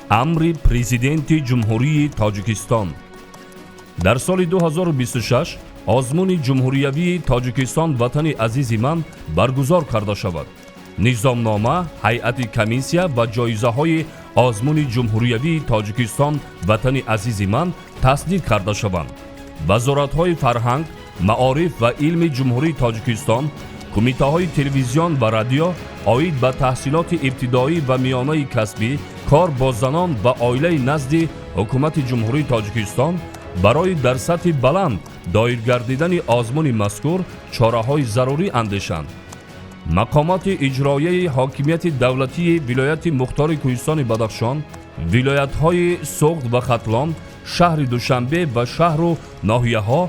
Амри Президенти Ҷумҳурии Тоҷикистон: дар соли 2026 озмуни ҷумҳуриявии «Тоҷикистон – Ватани азизи ман» баргузор карда шавад. Низомнома, ҳайати комиссия ва ҷоизаҳои озмуни ҷумҳуриявии «Тоҷикистон – Ватани азизи ман» тасдиқ карда шаванд. Вазоратҳои фарҳанг, маориф ва илми Ҷумҳурии Тоҷикистон, кумитаҳои телевизион ва радио, оид ба таҳсилоти ибтидоӣ ва миёнаи касбӣ, кор бо занон ва оилаи назди Ҳукумати Ҷумҳурии Тоҷикистон барои дар сатҳи баланд доир гардидани озмуни мазкур чораҳои зарурӣ андешанд. Мақомоти иҷроияи ҳокимияти давлатии вилояти мухтори Кӯҳистони Бадахшон, вилоятҳои Суғд ва Хатлон, шаҳри Душанбе ва шаҳру ноҳияҳо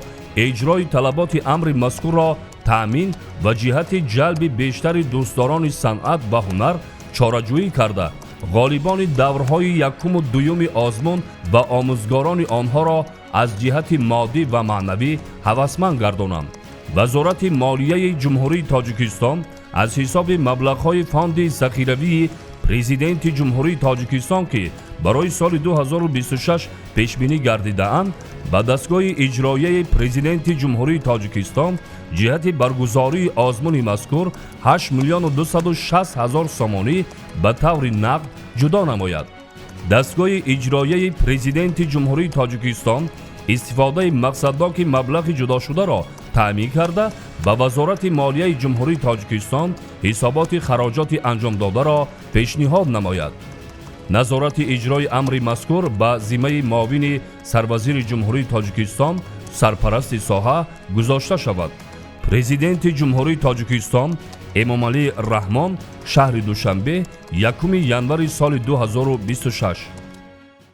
иҷрои талаботи амри мазкурро таъмин ва ҷиҳати ҷалби бештари дӯстдорони санъат ва ҳунар чораҷӯӣ карда, ғолибони даврҳои якуму дуюми озмун ва омӯзгорони онҳоро аз ҷиҳати моддӣ ва маънавӣ ҳавасманд гардонанд. Вазорати молияи Ҷумҳурии Тоҷикистон аз ҳисоби маблағҳои фонди захиравии Президенти Ҷумҳурии Тоҷикистон, ки барои соли 2026 пешбинӣ гардидаанд, ба дастгоҳи иҷроияи Президенти Ҷумҳурии Тоҷикистон ҷиҳати баргузории озмуни мазкур 8 миллиону 260 ҳазор сомонӣ ба таври нақд ҷудо намояд. Дастгоҳи иҷроияи Президенти Ҷумҳурии Тоҷикистон истифодаи мақсадноки маблағи ҷудошударо таъмин карда, ба Вазорати молияи Ҷумҳурии Тоҷикистон ҳисоботи хароҷоти анҷомдодаро пешниҳод намояд. Назорати иҷрои амри мазкур ба зиммаи муовини сарвазири Ҷумҳурии Тоҷикистон, сарпарасти соҳа гузошта шавад. Президенти Ҷумҳурии Тоҷикистон Эмомалӣ Раҳмон, шаҳри Душанбе, 1 январи соли 2026.